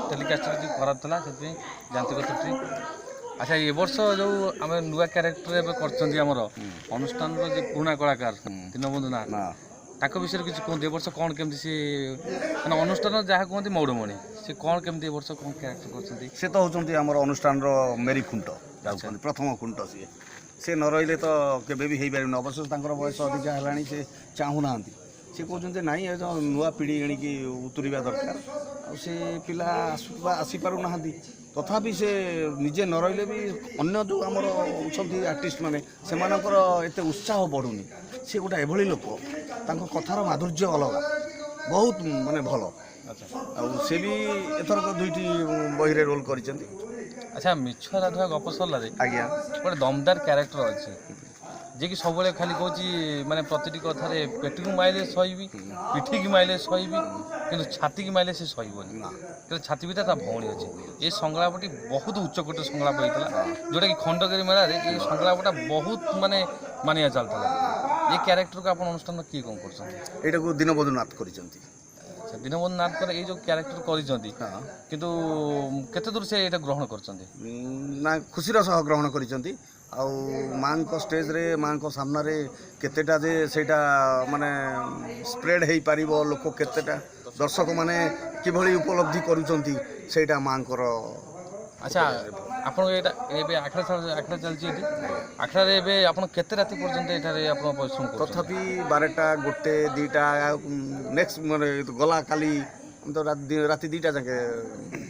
Telecast କିଛି ଖରାପ ଥିଲା, ସେଥିପାଇଁ ଯାନ୍ତ୍ରିକ ତ୍ରୁଟି। ଆଚ୍ଛା, ଏ ବର୍ଷ ଯେଉଁ ଆମେ ନୂଆ କ୍ୟାରେକ୍ଟର ଏବେ କରିଛନ୍ତି, ଆମର ଅନୁଷ୍ଠାନର ଯେ ପୁରୁଣା କଳାକାର ଦୀନବନ୍ଧୁ ନାଥ, ତାଙ୍କ ବିଷୟରେ କିଛି କୁହନ୍ତୁ। ଏ ବର୍ଷ କ'ଣ କେମିତି ସେ, ମାନେ ଅନୁଷ୍ଠାନ ଯାହା କୁହନ୍ତି ମଉଡ଼ମଣି, ସେ କ'ଣ କେମିତି ଏ ବର୍ଷ କ'ଣ କ୍ୟାରେକ୍ଟର କରିଛନ୍ତି? ସେ ତ ହେଉଛନ୍ତି ଆମର ଅନୁଷ୍ଠାନର ମେରି ଖୁଣ୍ଟ ଯାଉଛନ୍ତି, ପ୍ରଥମ ଖୁଣ୍ଟ ସିଏ। ସେ ନ ରହିଲେ ତ କେବେ ବି ହେଇପାରିବନି। ଅବଶ୍ୟ ତାଙ୍କର ବୟସ ଅଧିକା ହେଲାଣି, ସେ ଚାହୁଁନାହାନ୍ତି। ସେ କହୁଛନ୍ତି ନାଇଁ, ଏ ଯେଉଁ ନୂଆ ପିଢ଼ି ଏଣିକି ଉତୁରିବା ଦରକାର। ଆଉ ସେ ପିଲା ଆସୁ ଆସିପାରୁନାହାନ୍ତି। ତଥାପି ସେ ନିଜେ ନ ରହିଲେ ବି ଅନ୍ୟ ଯେଉଁ ଆମର ଅଛନ୍ତି ଆର୍ଟିଷ୍ଟ ମାନେ, ସେମାନଙ୍କର ଏତେ ଉତ୍ସାହ ବଢ଼ୁନି। ସେ ଗୋଟେ ଏଭଳି ଲୋକ, ତାଙ୍କ କଥାର ମାଧୁର୍ଯ୍ୟ ଅଲଗା, ବହୁତ ମାନେ ଭଲ। ଆଉ ସେ ବି ଏଥରକ ଦୁଇଟି ବହିରେ ରୋଲ୍ କରିଛନ୍ତି। ଆଚ୍ଛା, ମିଛୁଆ ରାଧୁଆ ଗପ ସରିଲାରେ ଗୋଟେ ଦମଦାର କ୍ୟାରେକ୍ଟର ଅଛି, ଯିଏକି ସବୁବେଳେ ଖାଲି କହୁଛି, ମାନେ ପ୍ରତିଟି କଥାରେ ପେଟକୁ ମାଇଲେ ସହିବି, ପିଠିକି ମାଇଲେ ସହିବି, କିନ୍ତୁ ଛାତିକି ମାଇଲେ ସେ ସହିବନି। ନା। କିନ୍ତୁ ଛାତି ଭିତରେ ତା ଭଉଣୀ ଅଛି। ଏ ସଂଳାପଟି ବହୁତ ଉଚ୍ଚକୋଟୀର ସଂଳାପ ହେଇଥିଲା, ଯେଉଁଟାକି ଖଣ୍ଡଗିରି ମେଳାରେ ଏ ସଂଳାପଟା ବହୁତ ମାନେ ମାନିଆ ଚାଲିଥିଲା। ଏ କ୍ୟାରେକ୍ଟରକୁ ଆପଣ ଅନୁଷ୍ଠାନ କିଏ କ'ଣ କରୁଛନ୍ତି? ଏଇଟାକୁ ଦୀନବନ୍ଧୁ ନାଥ କରିଛନ୍ତି। ଆଚ୍ଛା, ଦୀନବନ୍ଧୁ ନାଥଙ୍କର ଏଇ ଯେଉଁ କ୍ୟାରେକ୍ଟର କରିଛନ୍ତି, କିନ୍ତୁ କେତେ ଦୂର ସେ ଏଇଟା ଗ୍ରହଣ କରିଛନ୍ତି? ନା, ଖୁସିର ସହ ଗ୍ରହଣ କରିଛନ୍ତି। ଆଉ ମାଆଙ୍କ ଷ୍ଟେଜ୍ରେ, ମାଆଙ୍କ ସାମ୍ନାରେ କେତେଟା ଯେ ସେଇଟା ମାନେ ସ୍ପ୍ରେଡ୍ ହେଇପାରିବ, ଲୋକ କେତେଟା ଦର୍ଶକମାନେ କିଭଳି ଉପଲବ୍ଧି କରୁଛନ୍ତି, ସେଇଟା ମାଆଙ୍କର। ଆଚ୍ଛା, ଆପଣଙ୍କ ଏଇଟା ଏବେ ଆଖଡ଼ା ଆଖଡ଼ା ଚାଲିଛି ଏଠି। ଆଖଡ଼ାରେ ଏବେ ଆପଣ କେତେ ରାତି ପର୍ଯ୍ୟନ୍ତ ଏଠାରେ ଆପଣ ପରିଶ୍ରମ କରୁଛନ୍ତି? ତଥାପି 12ଟା, 1, 2ଟା। ନେକ୍ସଟ ମାନେ ଗଲା କାଲି ତ ରାତି 2ଟା ଯାକେ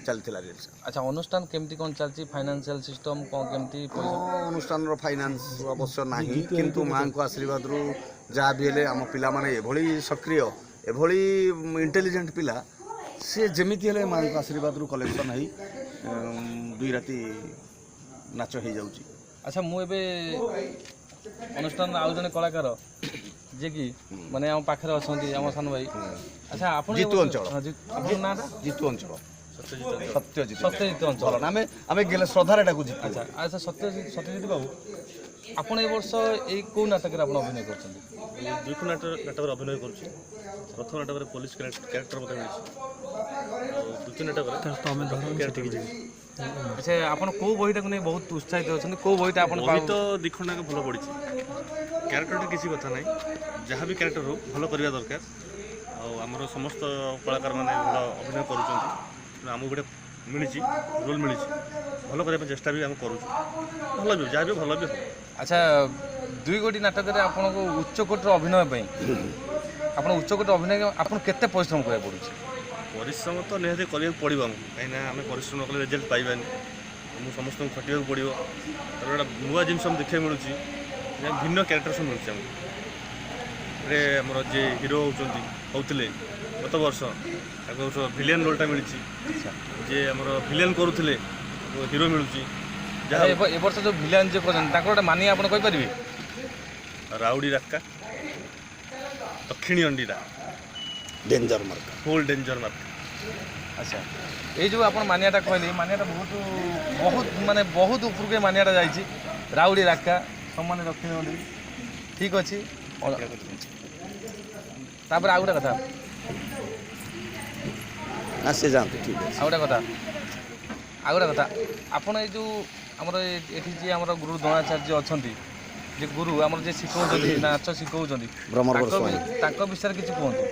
ଚାଲିଥିଲା ରିହର୍ସାଲ। ଆଚ୍ଛା, ଅନୁଷ୍ଠାନ କେମିତି କ'ଣ ଚାଲିଛି? ଫାଇନାନ୍ସିଆଲ ସିଷ୍ଟମ କ'ଣ କେମିତି, ପଇସା? ଆମ ଅନୁଷ୍ଠାନର ଫାଇନାନ୍ସ ଅବଶ୍ୟ ନାହିଁ, କିନ୍ତୁ ମାଆଙ୍କ ଆଶୀର୍ବାଦରୁ ଯାହା ବି ହେଲେ ଆମ ପିଲାମାନେ ଏଭଳି ସକ୍ରିୟ, ଏଭଳି ଇଣ୍ଟେଲିଜେଣ୍ଟ ପିଲା, ସେ ଯେମିତି ହେଲେ ମାଆଙ୍କ ଆଶୀର୍ବାଦରୁ କଲେକ୍ସନ୍ ହେଇ 2 ରାତି ନାଚ ହେଇଯାଉଛି। ଆଚ୍ଛା, ମୁଁ ଏବେ ଅନୁଷ୍ଠାନର ଆଉ ଜଣେ କଳାକାର, ଯିଏକି ମାନେ ଆମ ପାଖରେ ଅଛନ୍ତି, ଆମ ସାନ ଭାଇ। ଆଚ୍ଛା, ଆପଣ ଜିତୁ ଅଞ୍ଚଳ। ହଁ, ଆପଣଙ୍କ ନାଁଟା? ଜିତୁ ଅଞ୍ଚଳ, ସତ୍ୟଜିତ। ସତ୍ୟଜିତ ଅଞ୍ଚଳ। ଭଲ ନା, ଆମେ ଗେଲେ ଶ୍ରଦ୍ଧାରେ ଡାକୁ ଜିତୁ। ଆଚ୍ଛା, ସତ୍ୟଜିତ ବାବୁ, ଆପଣ ଏ ବର୍ଷ ଏଇ କେଉଁ ନାଟକରେ ଆପଣ ଅଭିନୟ କରୁଛନ୍ତି? ଦୁଇଖଣ୍ଡ ନାଟକରେ ଅଭିନୟ କରୁଛି। ପ୍ରଥମ ନାଟକରେ ପୋଲିସ କ୍ୟାରେକ୍ଟର ମୋତେ ମିଳିଛି ଆଉ ଦ୍ୱିତୀୟ ନାଟକରେ କ୍ୟାରେକ୍ଟର ମିଳିଛି। ଆଚ୍ଛା, ଆପଣ କେଉଁ ବହିଟାକୁ ନେଇ ବହୁତ ଉତ୍ସାହିତ ଅଛନ୍ତି? କେଉଁ ବହିଟା ଆପଣ ବହି ତ ଦ୍ୱିଖଣ୍ଡ ଯାକ ଭଲ ପଡ଼ିଛି। କ୍ୟାରେକ୍ଟରଟି କିଛି କଥା ନାହିଁ, ଯାହା ବି କ୍ୟାରେକ୍ଟର ହଉ ଭଲ କରିବା ଦରକାର। ଆଉ ଆମର ସମସ୍ତ କଳାକାରମାନେ ଭଲ ଅଭିନୟ କରୁଛନ୍ତି। ତେଣୁ ଆମକୁ ଗୋଟେ ମିଳିଛି, ରୋଲ୍ ମିଳିଛି, ଭଲ କରିବା ପାଇଁ ଚେଷ୍ଟା ବି ଆମେ କରୁଛୁ। ଭଲ ବି ହଉ, ଯାହା ବି ଭଲ ବି ହବ। ଆଚ୍ଛା, ଦୁଇ ଗୋଟି ନାଟକରେ ଆପଣଙ୍କୁ ଉଚ୍ଚକୋଟୀର ଅଭିନୟ ପାଇଁ, ଆପଣ ଉଚ୍ଚକୋଟୀର ଅଭିନୟ ଆପଣ କେତେ ପରିଶ୍ରମ କରିବାକୁ ପଡ଼ୁଛି? ପରିଶ୍ରମ ତ ନିହାତି କରିବାକୁ ପଡ଼ିବ ଆମକୁ, କାହିଁକିନା ଆମେ ପରିଶ୍ରମ ନ କଲେ ରେଜଲ୍ଟ ପାଇବାନି। ମୁଁ ସମସ୍ତଙ୍କୁ ଖଟିବାକୁ ପଡ଼ିବ। ତାପରେ ଗୋଟେ ନୂଆ ଜିନିଷ ଆମକୁ ଦେଖିବାକୁ ମିଳୁଛି ଯେ ଭିନ୍ନ କ୍ୟାରେକ୍ଟର ସବୁ ମିଳୁଛି ଆମକୁ। ଏବେ ଆମର ଯିଏ ହିରୋ ହେଉଛନ୍ତି, ହେଉଥିଲେ ଗତ ବର୍ଷ, ତାକୁ ଭିଲିଆନ୍ ରୋଲ୍ଟା ମିଳିଛି। ଯିଏ ଆମର ଭିଲିଆନ୍ କରୁଥିଲେ, ତାକୁ ହିରୋ ମିଳୁଛି। ଯାହା ଏ ବର୍ଷ ଯେଉଁ ଭିଲିଆନ୍ ଯିଏ କରୁଛନ୍ତି, ତାଙ୍କର ଗୋଟେ ମାନିଆ ଆପଣ କହିପାରିବେ? ରାଉଡ଼ି ରାକ୍କା, ଦକ୍ଷିଣୀ ଅଣ୍ଡିରା। ଡେଞ୍ଜର ମାର୍କା। ଫୁଲ୍ ଡେଞ୍ଜର ମାର୍କା। ଆଚ୍ଛା, ଏଇ ଯେଉଁ ଆପଣ ମାନିଆଟା କହିଲେ, ଏଇ ମାନିଆଟା ବହୁତ ବହୁତ ମାନେ ବହୁତ ଉପରକୁ ଏ ମାନିଆଟା ଯାଇଛି। ରାଉଡ଼ି ରାକ୍କା ସମାନ ଦକ୍ଷିଣ ଅଣ୍ଡି। ଠିକ୍ ଅଛି। ତାପରେ ଆଉ ଗୋଟେ କଥା। ନା, ସେ ଯାଆନ୍ତୁ, ଠିକ୍ ଅଛି। ଆଉ ଗୋଟେ କଥା, ଆପଣ ଏଇ ଯେଉଁ ଆମର ଏଠି ଯିଏ ଆମର ଗୁରୁ ଦ୍ରୋଣାଚାର୍ଯ୍ୟ ଅଛନ୍ତି, ଯେ ଗୁରୁ ଆମର ଯିଏ ଶିଖଉଛନ୍ତି, ନାଚ ଶିଖଉଛନ୍ତି, ଭ୍ରମରବର ସ୍ୱାଇଁ। ତାଙ୍କ ବିଷୟରେ କିଛି କୁହନ୍ତୁ।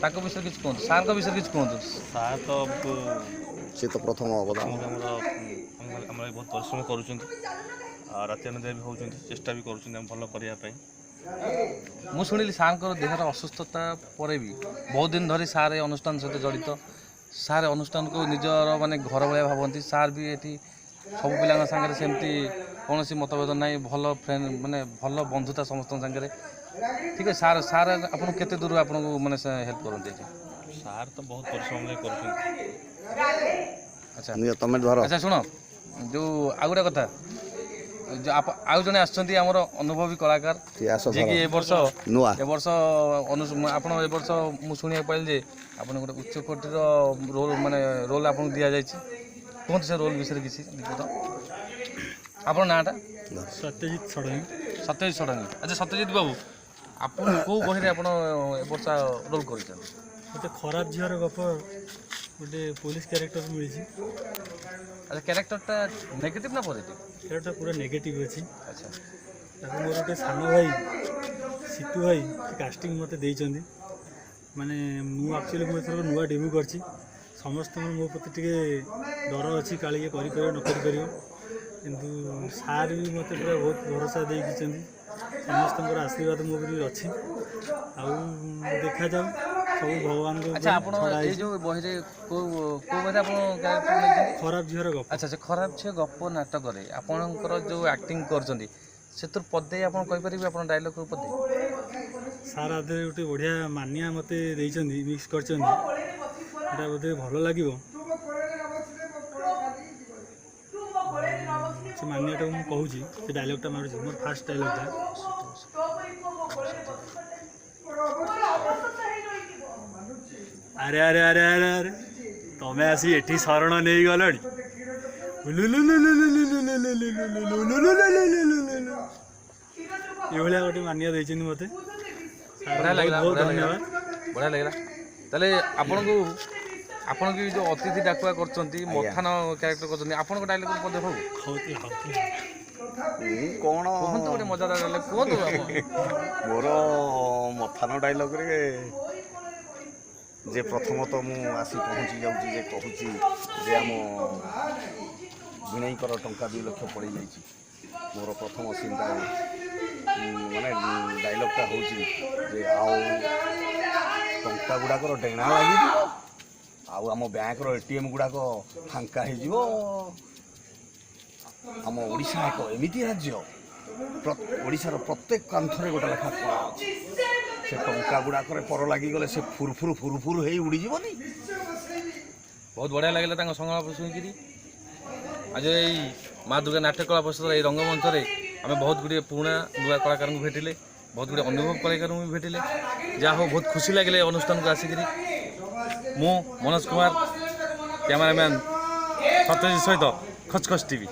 ତାଙ୍କ ବିଷୟରେ କିଛି କୁହନ୍ତୁ, ସାର୍ଙ୍କ ବିଷୟରେ କିଛି କୁହନ୍ତୁ। ସାର୍ ତ ଆମକୁ ସେ ତ ପ୍ରଥମ ଅବଦାନ। ଆମର ଆମର ବହୁତ ପରିଶ୍ରମ କରୁଛନ୍ତି ଆଉ ରାତି ଅନିଦ୍ରା ବି ହେଉଛନ୍ତି, ଚେଷ୍ଟା ବି କରୁଛନ୍ତି ଆମେ ଭଲ କରିବା ପାଇଁ। ମୁଁ ଶୁଣିଲି ସାର୍ଙ୍କର ଦେହର ଅସୁସ୍ଥତା ପରେ ବି ବହୁତ ଦିନ ଧରି ସାର୍ ଏ ଅନୁଷ୍ଠାନ ସହିତ ଜଡ଼ିତ। ସାର୍ ଅନୁଷ୍ଠାନକୁ ନିଜର ମାନେ ଘର ଭଳିଆ ଭାବନ୍ତି। ସାର୍ ବି ଏଠି ସବୁ ପିଲାଙ୍କ ସାଙ୍ଗରେ ସେମିତି କୌଣସି ମତଭେଦ ନାହିଁ, ଭଲ ଫ୍ରେଣ୍ଡ, ମାନେ ଭଲ ବନ୍ଧୁତା ସମସ୍ତଙ୍କ ସାଙ୍ଗରେ। ଠିକ୍ ଅଛି। ସାର୍ ଆପଣ କେତେ ଦୂର ଆପଣଙ୍କୁ ମାନେ ହେଲ୍ପ କରନ୍ତି ଏଠି? ସାର୍ ତ ବହୁତ ପରିଶ୍ରମ ବି କରୁଛନ୍ତି। ଆଚ୍ଛା। ନିଅ, ତମେ ଧର। ଆଚ୍ଛା, ଶୁଣ, ଯେଉଁ ଆଉ ଗୋଟେ କଥା, ଯୋଉ ଆଉ ଜଣେ ଆସିଛନ୍ତି ଆମର ଅନୁଭବୀ କଳାକାର, ଟିକେ ଆସ, ଧର। ଯିଏକି ଏ ବର୍ଷ ନୂଆ। ଏ ବର୍ଷ ଆପଣ ଏ ବର୍ଷ ମୁଁ ଶୁଣିବାକୁ ପାଇଲି ଯେ ଆପଣ ଗୋଟେ ଉଚ୍ଚ କୋଟିର ରୋଲ୍, ମାନେ ରୋଲ୍ ଆପଣଙ୍କୁ ଦିଆଯାଇଛି। କୁହନ୍ତୁ ସେ ରୋଲ୍ ବିଷୟରେ କିଛି ଦିପଦ। ଆପଣଙ୍କ ନାଁଟା? ସତ୍ୟଜିତ ଷଡ଼ଙ୍ଗୀ। ସତ୍ୟଜିତ ଷଡ଼ଙ୍ଗୀ। ଆଚ୍ଛା, ସତ୍ୟଜିତ ବାବୁ, ଆପଣ କେଉଁ ବହିରେ ଆପଣ ଏ ବର୍ଷ ରୋଲ୍ କରିଛନ୍ତି? ମୋତେ ଖରାପ ଝିଅର ଗପ, ଗୋଟେ ପୋଲିସ କ୍ୟାରେକ୍ଟର ମିଳିଛି। ଆଚ୍ଛା, କ୍ୟାରେକ୍ଟରଟା ନେଗେଟିଭ୍ ନା ପଜିଟିଭ୍? କ୍ୟାରେକ୍ଟର ପୁରା ନେଗେଟିଭ୍ ଅଛି। ତାକୁ ମୋର ଗୋଟେ ସାନ ଭାଇ ସିତୁ ଭାଇ କାଷ୍ଟିଂ ମୋତେ ଦେଇଛନ୍ତି। ମାନେ ମୁଁ ଆକ୍ଚୁଆଲି ମୁଁ ଏଥର ନୂଆ ଡେବ୍ୟୁ କରିଛି। ସମସ୍ତଙ୍କର ମୋ ପ୍ରତି ଟିକେ ଡର ଅଛି, କାଳେ ଇଏ କରିପାରିବ ନ କରିପାରିବ। କିନ୍ତୁ ସାର୍ ବି ମୋତେ ପୁରା ବହୁତ ଭରସା ଦେଇଛନ୍ତି। ସମସ୍ତଙ୍କର ଆଶୀର୍ବାଦ ମୋ ଉପରେ ବି ଅଛି। ଆଉ ଦେଖାଯାଉ, ସବୁ ଭଗବାନଙ୍କ ଆଚ୍ଛା, ଉପରେ ଆପଣ ଛଡ଼ା ଏଇ ହେଇଛି। ଯେଉଁ ବହିରେ, କେଉଁ କେଉଁ ବହିରେ ଆପଣ କ୍ୟାରେକ୍ଟର ନେଇଛନ୍ତି? ଖରାପ ଝିଅର ଗପ। ଆଚ୍ଛା, ସେ ଖରାପ ଝିଅ ଗପ ନାଟକରେ ଆପଣଙ୍କର ଯେଉଁ ଆକ୍ଟିଂ କରୁଛନ୍ତି, ସେଥିରୁ ପଦେ ଆପଣ କହିପାରିବେ? ଆପଣ ଡାଇଲଗ୍ରୁ ପଦେ। ସାର୍ ଆଦେହରେ ଗୋଟେ ବଢ଼ିଆ ମାନିଆ ମୋତେ ଦେଇଛନ୍ତି, ମିକ୍ସ କରିଛନ୍ତି। ଏଇଟା ବୋଧେ ଭଲ ଲାଗିବ। ସେ ମାନିଆଟାକୁ ମୁଁ କହୁଛି, ସେ ଡାଇଲଗ୍ଟା ମାରୁଛି, ମୋର ଫାଷ୍ଟ ଡାଇଲଗ୍ଟା। ଆରେ ଆରେ ଆରେ ଆରେ ଆରେ, ତମେ ଆସି ଏଠି ଶରଣ ନେଇଗଲଣି? ଏଇଭଳିଆ ଗୋଟେ ମାନିଆ ଦେଇଛନ୍ତି ମୋତେ। ବଢ଼ିଆ ଲାଗିଲା। ବହୁତ ବଢ଼ିଆ ଲାଗିଲା। ଧନ୍ୟବାଦ। ବଢ଼ିଆ ଲାଗିଲା। ତାହେଲେ ଆପଣଙ୍କୁ ବି ଯେଉଁ ଅତିଥି ଡାକୁଆ କରୁଛନ୍ତି, ମଥାନ କ୍ୟାରେକ୍ଟର କରୁଛନ୍ତି, ଆପଣଙ୍କ ଡାଇଲଗ୍ ପଦେ ହଉ। ହଉଥିଲା ହଉଥିଲା। ମୁଁ କ'ଣ କୁହନ୍ତୁ, ଗୋଟେ ମଜାଦାର ଡାଇଲଗ୍ କୁହନ୍ତୁ ଆପଣ। ମୋର ମଥାନ ଡାଇଲଗ୍ରେ ଯେ ପ୍ରଥମତଃ ମୁଁ ଆସି ପହଞ୍ଚି ଯାଉଛି, ଯେ କହୁଛି ଯେ ଆମ ଭିଣେଇଙ୍କର ଟଙ୍କା 2 ଲକ୍ଷ ପଳେଇ ଯାଇଛି। ମୋର ପ୍ରଥମ ସିନ୍ଟା, ମାନେ ଡାଇଲଗ୍ଟା ହେଉଛି ଯେ ଆଉ ଟଙ୍କା ଗୁଡ଼ାକର ଡେଣା ଲାଗିଯିବ, ଆଉ ଆମ ବ୍ୟାଙ୍କର ATM ଗୁଡ଼ାକ ଫାଙ୍କା ହେଇଯିବ। ଆମ ଓଡ଼ିଶା ଏକ ଏମିତି ରାଜ୍ୟ, ଓଡ଼ିଶାର ପ୍ରତ୍ୟେକ କାନ୍ଥରେ ଗୋଟେ ଲେଖା କଳା ଅଛି। ସେ ଟଙ୍କା ଗୁଡ଼ାକରେ ପର ଲାଗିଗଲେ ସେ ଫୁରଫୁର ଫୁରଫୁର ହେଇ ଉଡ଼ିଯିବନି? ବହୁତ ବଢ଼ିଆ ଲାଗିଲା ତାଙ୍କ ସଂଳାପ ଶୁଣିକିରି। ଆଜି ଏଇ ମା ଦୁର୍ଗା ନାଟ୍ୟ କଳା ପରିଷଦର ଏଇ ରଙ୍ଗମଞ୍ଚରେ ଆମେ ବହୁତ ଗୁଡ଼ିଏ ପୁରୁଣା ନୂଆ କଳାକାରଙ୍କୁ ଭେଟିଲେ, ବହୁତ ଗୁଡ଼ିଏ ଅନୁଭବ କଳାକାରଙ୍କୁ ବି ଭେଟିଲେ। ଯାହା ହଉ, ବହୁତ ଖୁସି ଲାଗିଲା ଏ ଅନୁଷ୍ଠାନକୁ ଆସିକିରି। ମୁଁ ମନୋଜ କୁମାର, କ୍ୟାମେରାମ୍ୟାନ୍ ସତ୍ୟଜିତ ସହିତ ଖଚଖଚ ଟିଭି।